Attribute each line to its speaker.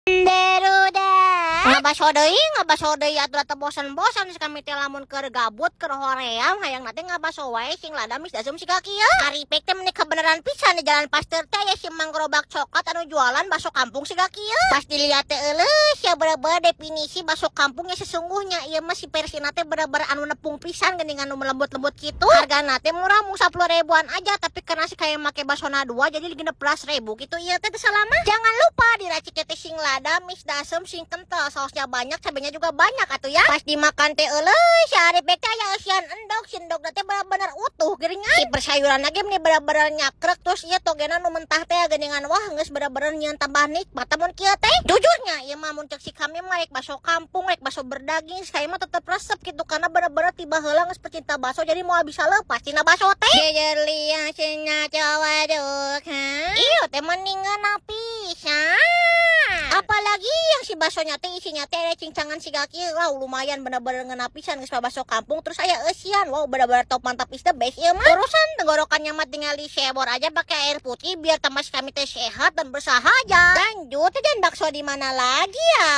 Speaker 1: Barudak. Ngabaso deui, ngabaso deui atuh, teu bosan-bosan si kami teh. Lamun keur gabut, keur hoream, hayang teh ngabaso wae sing lada misdasem siga kieu. Ari pek teh meni kebenaran pisan, di Jalan Pasteur teh aya si Mang Gerobak Coklat anu jualan bakso kampung siga kieu. Pas dilihat teh, euleuh sia, bener-bener definisi bakso kampungnya sesungguhnya. Ieu mah si versina teh bener-bener anu nepung pisan geuningan, anu melembut-lembut gitu. Hargana teh murah, mung 10 ribuan aja, tapi karena si kayak make basona dua jadi 16 ribu gitu ieu teh selama. Jangan lupa diracik teh sing lada, mis dasem, sing kental, sausnya banyak, cabenya juga banyak atuh ya. Pas dimakan teh, euleuh si ari pek teh aya eusian endog, si endog teh bener-bener utuh geuningan. Si persayuran lagi nih bener-bener nyakrek, terus ieu togena nu mentah teh geuningan. Wah, geus bener-bener nyieun tambah nikmat mun kieu teh. Jujurnya ieu mah mun cek si kami mah, rek bakso kampung, rek bakso berdaging, saya mah tetep resep gitu, karena bener-bener tiba heula geus pecinta bakso, jadi moal bisa lepas tina bakso teh. Iya teh mendingan pisan. Apalagi yang si baksonya teh isinya teh ada cincangan siga kieu. Wow, lumayan bener-bener ngeunah pisan geus bakso kampung terus aya eusian. Wow, bener-bener top, mantap, is the best ieu mah. Urusan tenggorokannya mah tinggal disebor aja pakai air putih biar tambah kami teh sehat dan bersahaja. Lanjut jajan bakso di mana lagi ya?